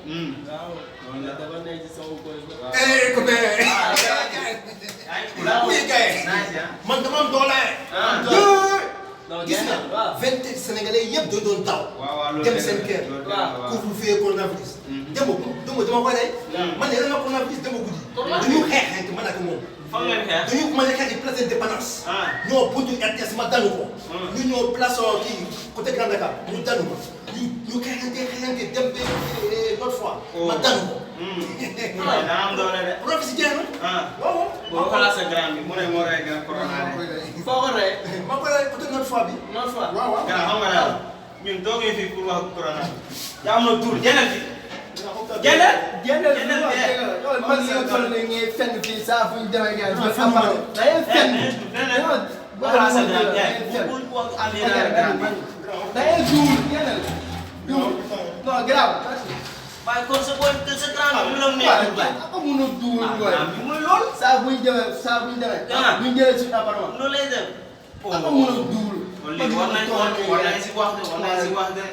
waaw. loolu la dafa nekk ci sama poche la. écoutez. oui kay. man dama am doole. gis nga 20 Sénégalais yëpp doon taw. dem seen kër. couvre-feu coronavirus. démb dama koy rey. man de yàlla na coronavirus démb guddi. dañu xeex man ak moom. fan ngeen xeex. dañu commencé xeex ci place Indépendance. ñoo buntu RTS ma danu ko. ñu ñëw place kii côté Grand Dakar ñu danu ko. ñu xeexante dem ba notre fois. ma danu ko. daa am doole de. loolu si jeex na. waaw. boo xalaat sa grand bi mu ne moo rey grand corona de. foo ko rey. ma ko rey côté notre fois bi. notre fois. waaw. grand xam nga daal ñun toogee fii pour wax corona. yaa am na tur jëndal fi. jëndal. jëndal jëndal man li nga toll nii ngay fenn fii saa fu ñu demee gars yi. da ngay fenn. boo xalaat sa grand bi bu wax andi naa grand bi. da ngay duul jëndal. duul non grave. waaye kon sa boy sa grand bi mu la nekk. waaw mun a duul booy. muy lool. saa bu ñu demee saa bu ñu demee. bu ñu jëlee suñu appartement. loolu lay def. mun a duul. kon lii war nañ si wax de war nañ si wax de.